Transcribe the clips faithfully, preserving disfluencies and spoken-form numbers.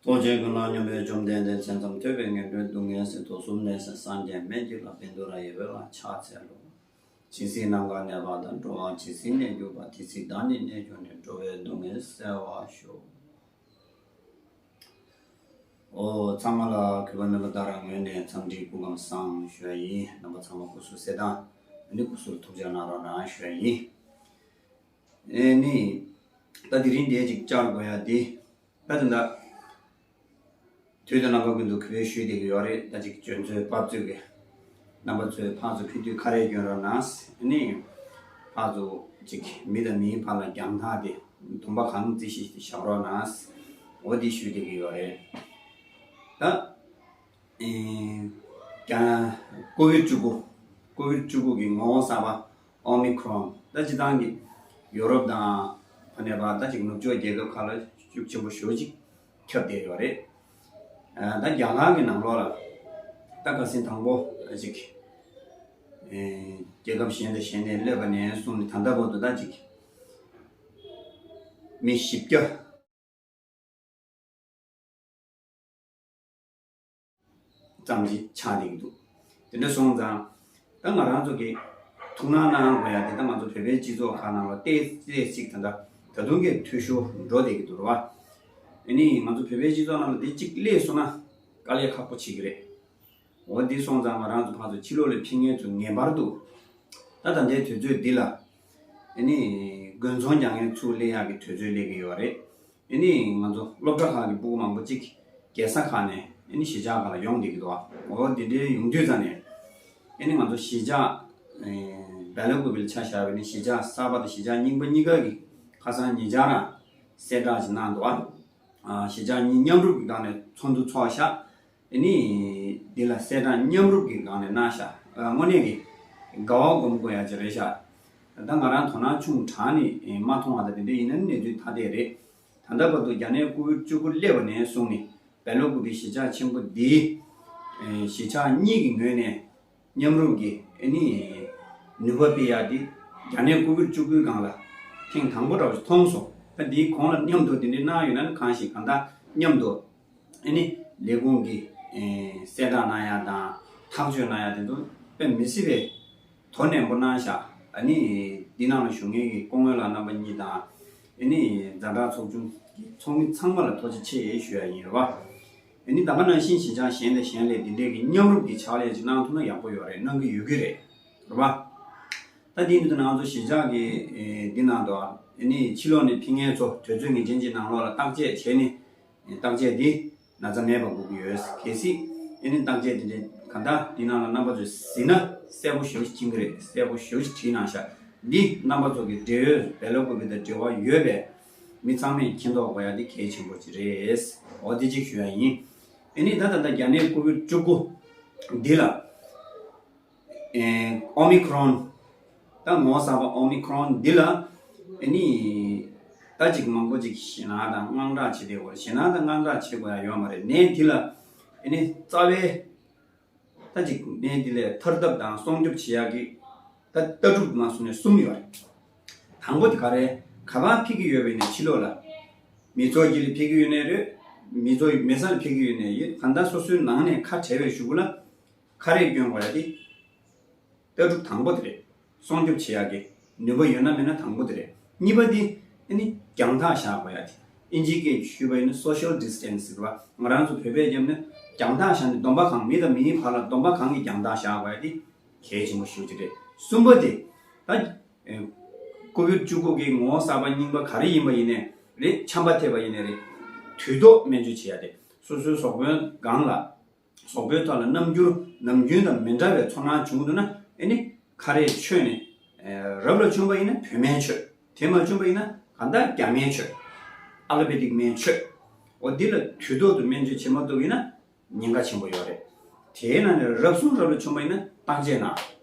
ཐུགས་རྗེ་ཀུན་ལ་སྙོམས་པའི་བཅོམ་ལྡན་འདས། མཚན་ཙམ་ཐོས་པས་ངན་འགྲོའི་སྡུག་བསྔལ་སེལ། དུག་གསུམ་ནད་སེལ་སངས་རྒྱས་སྨན་གྱི་བླ། བཻ་ཌཱུརྱ་ཡི་འོད་ལ་ཕྱག་འཚལ་ལོ། ཇི་སྲིད་ནམ་མཁའ་གནས་པ་དང་། འགྲོ་བ་ཇི་སྲིད་གནས་གྱུར་པ། དེ་སྲིད་བདག་ནི་གནས་གྱུར་ནས། འགྲོ་བའི་སྡུག་བསྔལ་སེལ་བར་ཤོག། ཨོ། ཚང་མ་ལ་གུས་པ་ནོར་བུ་ད་རང་ངོས་ནས་འཚམས་འདྲི་སྐུ་ཁམས་བཟང་ཞུ་ཡ་ཡིན། རྣམ་པ་ཚང་མ་སྐུ་གཟུགས་གསལ་ཐང་། ཨ་ནི་སྐུ་གཟུགས་ཐུགས་ཅག་གནང་རོགས་གནང་ཞུ་ཡ་ཡིན། ཨེ་ནི། ད་དེ་རིང་འདིར་ཅིག་བཅར་དགོས་ཡ་འདི། ད་དེ་འདྲ། དུས་དང་རྣམ་པ་ཀུན་ཏུ་གུས་པས་ཞུས་བསྡད་ཀྱི་ཡོད་རེད། ད་ཅིག་འཇོན་ཚོད་དཔའ་ཚོད་ཀྱི། རྣམ་པ་ཚོས་ཕར་ཚུར་ཕེབས་དུས་ཁ་རས་གྱོན་རོགས་གནང་། ཨ་ནི། ཕར་ཚུར་ཅིག་མི་དང་མིའི་བར་ལ་རྒྱང་ཐག་དེ་འདོན་པ་གང་བརྩི་ཞིག་བཞག་རོགས་གནང་། འོ་འདི་ཞུས་བསྡད་ཀྱི་ཡོད་རེད། ད། ཨེ། ཀྱང་། ཀོ་བིད་བཅུ་དགུ། ཀོ་བིད་བཅུ་དགུ་གི་ངོ་བོ་གསར་པ་ཨོ་མི་ཁྲོན། ད་སྤྱིར་བཏང་གི་ཡོ་རོབ་དང་ཕ་ནས་པ་ད་ཅིག་ནུབ་ཕྱོགས་རྒྱལ་ཁབ་ཁག་ལ་ཤུགས་ཆེན་པོ་ཞེ་ཅིག་ཁྱབ་བསྡད་ཡོད་རེད། ཨ། ད་རྒྱ་གར་གྱི་ནང་ལོགས་ལ་ད་ཁ་སང་དང་པོ་ཅིག་ཨེ། རྒྱལ་ཁབ་གཞན་དང་གཞན་ནས་སླེབས་པ་ནས་བཟུང་ནས་ད་ལྟ་བར་དུ་ད་ཅིག་མི་བཞི་བརྒྱ་ཙམ་ཞིག་ཆགས་བསྡད་ཀྱི་འདུག། དེ་འདྲ་སོང་ཙང་། ད་ང་རང་ཚོ་གི་ཐུགས་སྣང་གནང་དགོས་ཡ་དེ། ད་ང་ཚོ་བོད་པའི་སྤྱི་ཚོགས་ཁག་ནང་ལ་ཏོག་ཙམ་ཅིག་ད་ལྟ་ད་དུང་གི་འཐུས་ཤོར་འགྲོ་བསྡད་ཀྱི་འདུག་རེད་བ། ཨ་ནི་ང་ཚོ་བོད་པའི་སྤྱི་ཚོགས་ནང་ལ་དེ་གཅིག་སླེབས་སོང་ན་དཀའ་ལས་ཁག་པོ་བྱེད་ཀྱི་རེད། འོ་འདི་སོང་ཙང་ང་རང་ཚོ་ཕར་ཚུར་ཕྱི་ལོགས་ལ་ཕེབས་མཁན་ཚོ་ངེས་པར་དུ། ད་ད་ལྟའི་དུས་ཚོད་འདི་ལ། ཨ་ནི། དགུན་ཚོང་རྒྱག་མཁན་ཚུར་སླེབས་ཡག་གི་དུས་ཚོད་སླེབས་ཀྱི་ཡོད་རེད། ཨ་ནི་ང་ཚོ་སློབ་གྲྭ་ཁག་གི་ཕྲུ་གུ་མང་པོ་ཅིག་རྒྱལ་ས་ཁག་ནས་ཨ་ནི་གཞིས་ཆགས་ཁག་ལ་ཡོང་བསྡད་ཀྱི་འདུག་ཨ། འོ་འདི་འདྲའི་ཡོང་དུས་ཙང་ནས། ཨ་ནི་ང་ཚོ་གཞིས་ཆགས། ཨེ། སྦེལ་ཀོབ་ལ་ཆ་བཞག་པ་ཡིན་ན་གཞིས་ཆགས་གསར་པ་དང་གཞིས་ཆགས་རྙིང་པ་གཉིས་ཀ་གི་ཁ་སང་ཉེ་ཆར་རང་གསལ་བསྒྲགས་ཅིག་གནང་འདུག་ཨ། ཨ། གཞིས་ཆགས་གཉིས་མཉམ་རུབ་ཀྱི་སྒང་ནས་ཚོགས་འདུ་ཚོགས་ཤག། ཨ་ནི། འདི་ལ་གསལ་བསྒྲགས་མཉམ་རུབ་ཀྱི་སྒང་ནས་གནང་ཤག། ཨ། དངོས་གནས་ཀྱི་དགའ་བ་སྒོམ་དགོས་ཡ་ཅིག་རེད་ཤག། ད་ང་རང་དོ་སྣང་ཆུང་དྲགས་ནས་མ་མཐོང་བ་དང་། དེ་འདྲ་ཡིན་ན་གནས་ཚུལ་ཐ་དད་རེད། ད་ལྟ་བར་དུ་རྒྱ་ནད་ཀོ་བིད་བཅུ་དགུ་སླེབས་པ་ནས་བཟུང་ནས་སྦེལ་ཀོབ་ཀྱི་གཞིས་ཆགས་ཆེན་པོ་འདིའི་གཞིས་ཆགས་གཉིས་ཀྱི་ངོས་ནས་མཉམ་རུབ་ཀྱི་ཨ་ནི་ནུས་པ་སྤེལ་ཡ་འདི་རྒྱ་ནད་ཀོ་བིད་བཅུ་དགུའི་སྒང་ལ་ཐེངས་དང་པོ་འདྲ་བོ་ཞིག་མཐོང་སོང་། ད་འདིའི་གོང་ལ་མཉམ་དུ་དེ་འདྲའི་གནང་ཡོད་ན་ནི་གང་ཞིག་གང་ལྟར་མཉམ་དུ། ཨ་ནི་ལས་ཁུངས་ཀྱི་ཨེ་གསལ་བསྒྲགས་གནང་ཡ་དང་ཐག་གཅོད་གནང་ཡ་དེ་ཚོ་དཔེ་མི་སྲིད་པའི་དོ་ནན་པོ་གནང་ཤག། ཨ་ནི་འདི་ནང་ལ་བཞུགས་མཁན་གྱི་སྐུ་ངོ་ལགས་རྣམ་པ་གཉིས་དང་། ཨ་ནི་ཛ་དྲག་ཚོགས་ཆུང་གི་ཚོགས་མི་ཚང་མ་ལ་ཐུགས་རྗེ་ཆེ་ཞུ་ཡ་ཡིན་རེད་བ། ཨ་ནི་ད་ག་ནང་བཞིན་གཞིས་ཆགས་གཞན་དང་གཞན་ལ་འདི་འདྲའི་གི་མཉམ་རུབ་ཀྱི་ཕྱག་ལས་ཅིག་གནང་ཐུབ་ན་ཡག་པོ་ཡོད་རེད། གནང་གི་ཡོད་ཀྱི་རེད། རེད་བ། ད་འདི་ནི་ང་ཚོ་གཞིས་ཆགས་ཀྱི་ཨེ་འདི་ནང་དུ་ཨ་ནི་ཕྱི་ལོགས་ནས་ཕེབས་མཁན་ཚོ་དུས་ཚོད་ངེས་ཅན་གྱི་ནང་ལོགས་ལ་བརྟག་དཔྱད་བྱས་ནས། བརྟག་དཔྱད་འདི་ན་ཚ་མེད་པ་དགོས་ཀྱི་ཡོད། གལ་སྲིད་ཨེ་ནི་བརྟག་དཔྱད་འདི་འདྲའི་གང་ལྟར་འདི་ནང་ལ་རྣམ་པ་ཚོས་གཟིགས་ན་གསལ་པོ་ཞེ་པོ་ཅིག་མཁྱེན་གྱི་རེད། གསལ་པོ་ཞེ་པོ་ཅིག་བྲིས་གནང་ཤག། འདི་རྣམ་པ་ཚོ་གི་འབྲེལ་ཡོད་སྦེལ་ཀོབ་དང་འབྲེལ་བ་ཡོད་པའི་མི་ཚང་མས་མཁྱེན་རྟོགས་དགོས་ཡ་འདི་གལ་ཆེན་པོ་ཅིག་རེད། འོ་འདི་གཅིག་ཞུ་ཡ་ཡིན། ཨེ་ནི་ད་ད་ལྟ་རྒྱ་ནད་ཀོ་བིད་བཅུ་དགུ་འདི་ལ། ཨེ། ཨོ་མི་ཁྲོན། ད་ངོ་བོ་གསར་པ་ཨོ་མི་ཁྲོན་འདི་ལ། ཨེ་ནི། ད་ཅིག་མང་པོ་ཅིག་ཞེད་སྣང་དང་དངངས་སྐྲག་བྱེད་བསྡད་ཡོད་རེད། ཞེད་སྣང་དང་དངངས་སྐྲག་བྱེད་དགོས་ཡ་ཡོད་མ་རེད། ནད་འདི་ལ། ཨེ་ནི་རྩ་བའི། ད་ཅིག་ནད་འདི་ལས་ཐར་ཐབས་དང་སྲུང་སྐྱོབ་བྱེད་ཡ་གི། ད་ལྟ་གྲུབ་མ་སོང་ནས་གསུམ་ཡོད་རེད། དང་པོ་དེ་ག་རེ། ག་པར་ཕེབས་ཀྱི་ཡོད་པ་ཡིན་ནའི་ཕྱི་ལོགས་ལ། མི་ཚོགས་དཀྱིལ་ལ་ཕེབས་ཀྱི་ཡོད་ནའི་རེད། མི་ཚོགས་མེད་ས་ལ་ཕེབས་ཀྱི་ཡོད་ནའི་ཡོད། གང་ལྟར་སོ་སོའི་ནང་ནས་ཁ་བྲལ་བའི་གཞུག་གུ་ལ། ཁ་རས་གྱོན་དགོས་ཡ་དེ། ལྟ་གྲུབ་དང་པོ་དེ་རེད། སྲུང་སྐྱོབ་བྱེད་ཡ་གི་ནུས་པ་ཡོད་ན་མེད་ན་དང་པོ་དེ་རེད། གཉིས་པ་དེ་ཨ་ནི་རྒྱང་ཐག་བཞག་དགོས་ཡ་དེ། ཨིན་ཇིའི་སྐད་ཞུས་པ་ཡིན་ན་social distance ཟེར་བ། ང་རང་ཚོ་བོད་པས་བརྒྱབ་ན་རྒྱང་ཐག་བཞག་ནས་སྡོམ་པ་གང་། མི་དང་མིའི་བར་ལ་སྡོམ་པ་གང་གི་རྒྱང་ཐག་བཞག་དགོས་ཡ་དེ་གལ་ཆེན་པོ་ཞེ་པོ་ཅིག་རེད། གསུམ་པ་དེ། ད་ཨེ་ཀོ་བིད་བཅུ་དགུ་གི་ངོ་བོ་གསར་པ་རྙིང་པ་ག་རེ་ཡིན་པ་ཡིན་ནའི་རེད། ཆམ་པ་ཐེབས་པ་ཡིན་ནའི་རེད། དུས་ཐོག་སྨན་བཅོས་བྱེད་ཡ་དེ། སོ་སོའི་གཟུགས་པོའི་སྒང་ལ། གཟུགས་པོའི་ཐོག་ལ་རྣམ་འགྱུར་ནམ་རྒྱུན་དང་མི་འདྲ་བའི་ཚོར་སྣང་བྱུང་འདུག་ན། ཨེ་ནི་ཁ་རས་མཆོད་ནས། ཨེ། རབ་ལ་བྱུང་བ་ཡིན་ན་བོད་སྨན་མཆོད། དེ་མ་བྱུང་བ་ཡིན་ན་གང་ལྟར་རྒྱ་སྨན་མཆོད། ཨ་ལོ་པེ་ཐིག་སྨན་མཆོད། འོ་འདི་ལ་དུས་ཐོག་ཏུ་སྨན་བཅོས་བྱེད་མ་ཐུབ་ཡིན་ན་ཉེན་ཁ་ཆེན་པོ་ཡོད་རེད། དེའི་ནང་ནས་རབ་གསུམ་རབ་ལ་བྱུང་བ་ཡིན་ན་བརྟག་དཔྱད་གནང་།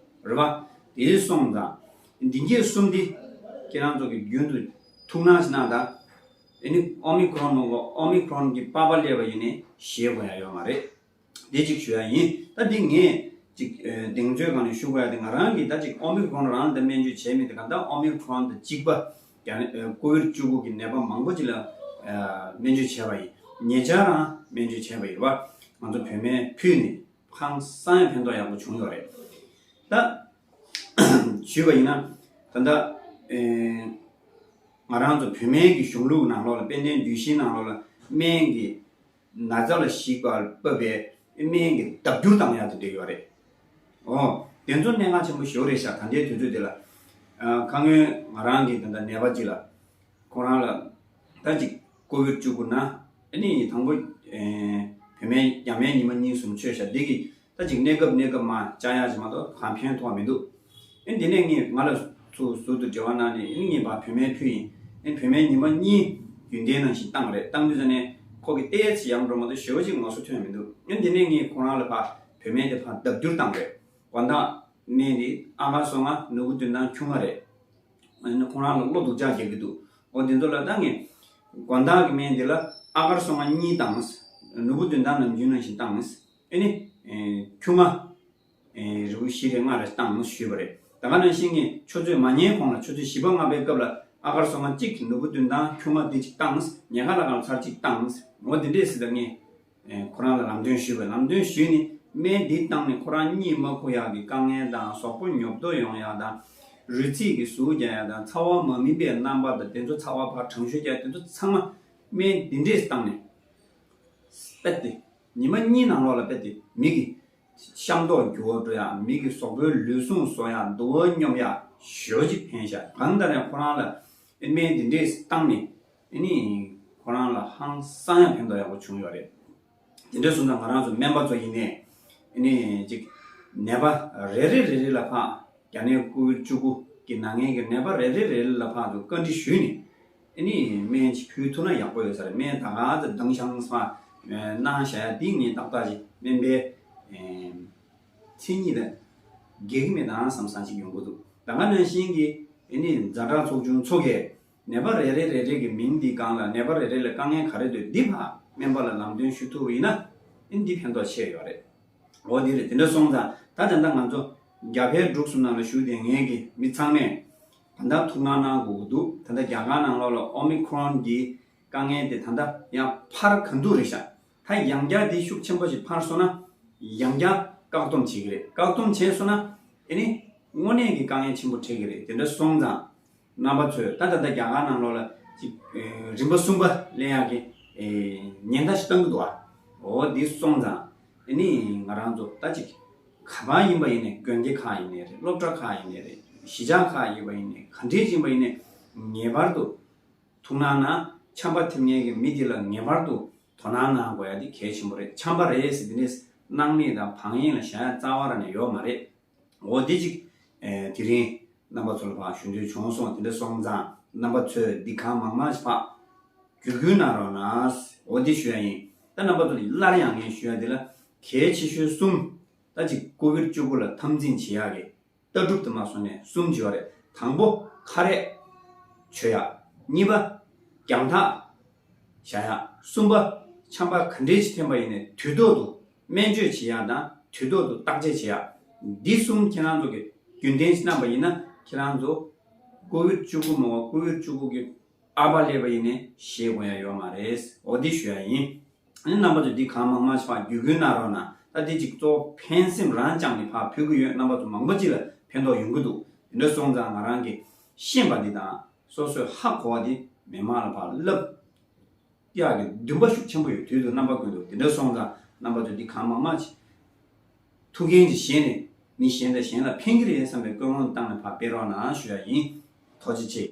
རེད་པ། དེ་སོང་ཙང་འདི་གས་གསུམ་འདི་ཁྱེད་རང་ཚོ་གི་རྒྱུན་དུ་ཐུགས་སྣང་ཞིག་གནང་དང་། ཨེ་ནི་ཨོ་མི་ཁྲོན་མང་པོ། ཨོ་མི་ཁྲོན་གྱི་པགས་པ་སླེབས་པ་ཡིན་ནའི་ཞེད་དགོས་ཡ་ཡོད་མ་རེད། དེ་གཅིག་ཞུ་ཡ་ཡིན། ད་འདི་ངས་ཅིག་ཨེ་གདེང་ཚོད་སྒང་ནས་ཞུ་དགོས་ཡ་དེ། ང་རང་གིས་ད་ཅིག་ཨོ་མི་ཁྲོན་རང་ལ་ད་སྨན་བཅོས་བྱས་མེད་དེ། གང་ལྟར་ཨོ་མི་ཁྲོན་དང་གཅིག་པ་ཀོ་བིད་བཅུ་དགུ་གི་ནད་པ་མང་པོ་ཅིག་ལ་ཨེ་སྨན་བཅོས་བྱས་པ་ཡིན། ཉེ་ཆར་རང་སྨན་བཅོས་བྱས་པ་ཡིན་པ། ང་ཚོ་བོད་སྨན་ཕུལ་ནས་ཧང་སང་ཡང་ཕན་ཐོགས་ཡག་པོ་བྱུང་ཡོད་རེད། ད་ཞུས་པ་ཡིན་ན། ད་ལྟ་ཨེ་ང་རང་ཚོ་བོད་སྨན་གྱི་གཞུང་ལུགས་ནང་ལོགས་ལ། དཔལ་ལྡན་འདུས་ཤིང་ནང་ལོགས་ལ་སྨན་གྱི་ན་ཚ་ལ་ཞིག་པར་བབས་པའི་སྨན་གྱི་ལྡབ་འགྱུར་བཏང་ཡག་དེ་འདྲ་ཡོད་རེད། ཨོ། དེ་ཚོ་གནད་འགག་ཆེན་པོ་ཞེ་པོ་རེད་ཤག་ད་ལྟའི་དུས་ཚོད་འདི་ལ། ཨ། ཁ་སྔོན་ང་རང་གི་ད་ལྟ་ནད་པ་གཅིག་ལ། ཁོ་རང་ལ་ད་ཅིག་ཀོ་བིཌ་བཅུ་དགུ་ན། ཨ་ནི་དང་པོ་ཨེ་བོད་སྨན་རྒྱ་སྨན་ཉི་མ་གཉིས་གསུམ་མཆོད་ཤག་འདི་གིས་ད་ཅིག་གནས་སྐབས་གནས་སྐབས་མར་བཅག་ཡག་ཅིག་མ་གཏོགས་གང་ཕན་ཐོགས་མི་འདུག་ཨེ་འདི་ནས་ངས་ང་ལ་ཚུར་ཟུར་དུ་འབྲེལ་བ་གནང་ནས། ཨེ་ངས་ཕར་བོད་སྨན་ཕུལ་ཡིན། ཨེ་བོད་སྨན་ཉི་མ་གཉིས་རྒྱུན་ལྡན་ནང་བཞིན་བཏང་རེད། བཏང་དུས་ཙ་ནས་ཁོ་གི་ཏོག་ཙམ་ཡང་འགྲོ་མ་གཏོགས་ཞེ་པོ་ཅིག་ངོ་སོ་ཐོན་མི་འདུག་ཨེ་འདི་ནས་ངས་ཁོ་རང་ལ་ཕར་བོད་སྨན་དེ་ཕར་ལྡབ་འགྱུར་བཏང་རེད། དགོང་དག་སྨན་དེ་ཨ་གར་སོ་ལྔ། ནོར་བུ་བདུན་དང་ཁྱུང་ལྔ་རེད། ཨ་ནི་ཁོ་རང་ལ་བློ་སྡུག་ཅག་རྒྱག་གི་འདུག་འོ་འདི་ཚོ་ལ་ད་ངས་དགོང་དག་གི་སྨན་འདི་ལ་ཨ་གར་སོ་ལྔ་གཉིས་བཏང་། ནོར་བུ་བདུན་དང་ནམ་རྒྱུན་ནང་བཞིན་བཏང་། ཨེ་ནི་ཨེ་ཁྱུང་ལྔ། ཨེ་རིལ་བུ་བཞི་རེ་ལྔ་རེ་བཏང་ཞུས་པ་རེད། ད་ག་ནང་བཞིན་ངས་ཆུ་ཚོད་མ་ཉལ་གོང་ལ། ཆུ་ཚོད་བཞི་པ་ལྔ་པའི་སྐབས་ལ་ཨ་གར་སོ་ལྔ་གཅིག་ནོར་བུ་བདུན་དང་ཁྱུང་ལྔ་འདི་གཅིག་བཏང་། ཉལ་ཁ་ལ་གང་ཚར་གཅིག་བཏང་། འོ་འདི་འདྲས་ཟེར་ད་ངས་ཨེ་ཁོ་རང་ལ་ལམ་སྟོན་ཞུས་པ། ལམ་སྟོན་ཞུས་ནས་སྨན་འདི་བཏང་ནས་ཁོ་རང་གཉིད་མ་ཁུག་ཡག་གི་དཀའ་ངལ་དང་། གཟུགས་པོ་ཉོབ་ཏོ་ཡོང་ཡག་དང་། རུས་ཚིགས་ཀྱི་ཟུག་རྒྱག་ཡག་དང་། ཚ་བ་མ་སྨིན་པའི་རྣམ་པ་དང་། དེ་ཚོ་ཚ་བ་ཕར་གྲང་ཤུར་རྒྱག་དེ་ཚོ་ཚང་མ་སྨན་འདི་འདྲས་བཏང་ནས། རྦད་དེ་ཉི་མ་གཉིས་ནང་ལོགས་ལ་རྦད་དེ་མི་གི་ཤ་མདོག་འགྱུར་བ་འགྲོ་ཡག་མི་གི་གཟུགས་པོའི་ལུས་ཟུངས་གསོ་ཡག་འདུ་བ་སྙོམས་ཡག་ཞེ་པོ་ཅིག་ཕན་ཤག་གང་ལྟར་ཡང་ཁོ་རང་ལ་སྨན་འདི་འདྲས་བཏང་ནས། ཨ་ནི་ཁོ་རང་ལ་ཧང་སང་ཡང་ཕན་ཐོགས་ཡག་པོ་བྱུང་ཡོད་རེད། དེ་འདྲ་སོང་ཙང་ང་རང་ཚོ་སྨན་པ་ཚོ་ཡིན་ནའི། ཨ་ནི་ཅིག་ནད་པ་རེ་རེ་རེ་རེ་ལ་ཕར། རྒྱ་ནད་ཀོ་བིཌ་བཅུ་དགུ་གི་ན་མཁན་གྱི་ནད་པ་རེ་རེ་རེ་རེ་ལ་ཕར་ཚུར་བཀའ་འདྲི་ཞུས་ནས། ཨ་ནི་སྨན་ཅིག་ཕུལ་ཐུབ་ན་ཡག་པོ་ཡོད་ས་རེད། སྨན་ད་ག་ཚོད་འདང་ཤང་ས་གནང་བཞག་ཡ་འདི་ངས་ཏག་ཏག་ཅིག་སྨན་པའི་ཨེ་མཚན་ཉིད་ལ་འགལ་གྱི་མེད་དམ་བསམ་བསམ་ཅིག་ཡོང་གི་འདུག་ད་ག་ནང་བཞིན་གྱི་ཨ་ནི་ཛ་དྲག་ཚོགས་ཆུང་ཚོ་གིས་ནད་པ་རེ་རེ་རེ་རེ་གི་མིང་འདི་སྒང་ལ་ནད་པ་རེ་རེ་ལ་དཀའ་ངལ་ག་རེ་འདུག་འདི་ཕར་སྨན་པ་ལ་ལམ་སྟོན་ཞུ་ཐུབ་པ་ཡིན་ན། ཨ་ནི་འདི་ཕན་ཐོགས་ཆེ་ཡོད་རེད། འོ་འདི་རེད། དེ་འདྲ་སོང་ཙང་ད་ད་ལྟ་ང་ཚོ་རྒྱ་བལ་འབྲུག་གསུམ་ནང་ལ་བཞུགས་བསྡད་མཁན་གྱི་མི་ཚང་མས་ད་ལྟ་ཐུགས་སྣང་གནང་དགོས་ཀྱི་འདུག་ད་ལྟ་རྒྱ་གར་ནང་ལོགས་ལ་ཨོ་མི་ཁོ་རོན་གྱི་དཀའ་ངལ་དེ་ད་ལྟ་ཡང་འཕར་ག་འདུག་རེད་ཤག་ད་ཡང་བསྐྱར་དེ་ཤུགས་ཆེན་པོ་ཞིག་འཕར་སོང་ན། ཡང་བསྐྱར་བཀག་སྡོམ་བྱེད་ཀྱི་རེད། བཀག་སྡོམ་བྱས་སོང་ན་ཨ་ནི་དངོས་གནས་ཀྱི་དཀའ་ངལ་ཆེན་པོ་འཕྲད་ཀྱི་རེད། དེ་འདྲ་སོང་ཙང་རྣམ་པ་ཚོས་ད་ད་ལྟ་རྒྱ་གར་ནང་ལོགས་ལ་ཅིག་ཨེ་རིམ་པ་གསུམ་པ་སླེབས་ཡག་གི་ཨེ་ཉེན་བརྡ་ཞིག་བཏང་གི་འདུག་ཨ། འོ་འདི་སོང་ཙང་ཨ་ནི་ང་རང་ཚོ་ད་ཅིག་ག་པར་ཡིན་པ་ཡིན་ནའི། དགོན་སྡེ་ཁག་ཡིན་ནའི་རེད། སློབ་གྲྭ་ཁག་ཡིན་ནའི་རེད། གཞིས་ཆགས་ཁག་ཡིན་པ་ཡིན་ནའི། ག་འདྲས་ཡིན་པ་ཡིན་ནའི་ངེས་པར་དུ་ཐུགས་སྣང་གནང་། ཆམ་པ་ཐེབས་མཁན་གྱི་མི་དེ་ལ་ངེས་པར་དུ་དོ་སྣང་གནང་དགོས་ཡ་དེ་གལ་ཆེན་པོ་རེད། ཆམ་པ་རེད་ཟེར་དེ་ནས་སྣང་མེད་དང་བང་ཡིན་ལ་བཞག་ཡ་རྩ་བ་རང་ནས་ཡོད་མ་རེད། འོ་དེ་ཅིག་ཨེ་དེ་རིང་རྣམ་པ་ཚོ་ལ་ཕར་ཞུ་འདོད་བྱུང་སོང་། དེ་འདྲ་སོང་ཙང་རྣམ་པ་ཚོས་འདི་གང་མང་མང་ཞིག་ཕར་བརྒྱུད་སྐུལ་གནང་རོགས་གནང་། འོ་དེ་ཞུ་ཡ་ཡིན། ད་རྣམ་པ་ཚོ་ལ་སླར་ཡང་ངས་ཞུ་ཡ་དེ་ལ་གལ་ཆེ་ཤོས་གསུམ། ད་ཅིག་ཀོ་བིཌ་བཅུ་དགུ་ལ་འཐབ་འཛིང་བྱེད་ཡག་གི་ལྟ་གྲུབ་དུ་མ་སོང་ནས་གསུམ་བྱེད་པ་རེད། དང་པོ་ཁ་རས་མཆོད་ཡག་གཉིས་པ་རྒྱང་ཐག་བཞག་ཡག་གསུམ་པ་ཆམ་པ་ག་འདྲས་ཅིག་ཐོན་པ་ཡིན་ནའི་དུས་ཐོག་ཏུ་སྨན་བཅོས་བྱེད་ཡག་དང་དུས་ཐོག་ཏུ་བརྟག་དཔྱད་བྱེད་ཡག་འདི་གསུམ་ཁྱེད་རང་ཚོ་གིས་རྒྱུན་ལྡན་ཞིག་གནང་པ་ཡིན་ན། ཁྱེད་རང་ཚོ་ཀོ་བིཌ་བཅུ་དགུ་མ་གཏོགས་ཀོ་བིཌ་བཅུ་དགུ་གི་ཨ་ཕ་སླེབས་པ་ཡིན་ནའི་ཞེད་དགོས་ཡ་ཡོད་མ་རེད། འོ་འདི་ཞུ་ཡ་ཡིན། ཨ་ནི་རྣམ་པ་ཚོས་འདི་གང་མང་མང་ཞིག་ཕར་བརྒྱུད་སྐུལ་གནང་རོགས་གནང་། ད་འདི་ཅིག་གཙོ་བོ་ཕན་སེམས་རང་བཅངས་ནས་ཕར་ཕུལ་གྱི་ཡོད། རྣམ་པ་ཚོ་མང་པོ་ཅིག་ལ་ཕན་ཐོགས་ཡོང་གི་འདུག་དེ་འདྲ་སོང་ཙང་ང་རང་གིས་ཤེས་པ་འདི་དང་སོ་སོས་ཧ་གོ་བ་འདི་མི་མང་ལ་ཕར་བསླབ་ཡག་གི་འདུན་པ་ཤུགས་ཆེན་པོ་ཡོད་དུས་དུ་རྣམ་པ་ཀུན་ཏུ། དེ་འདྲ་སོང་ཙང་རྣམ་པ་ཚོས་འདི་གང་མང་མང་ཅིག་ཐུགས་འགན་ཅིག་བཞེས་ནས་མི་གཞན་དང་གཞན་ལ་ཕན་གྱི་རེད་བསམ་པའི་ཀུན་སློང་བཏང་ནས་ཕར་སྤེལ་རོགས་གནང་ཞུ་ཡ་ཡིན། ཐུགས་རྗེ་ཆེ།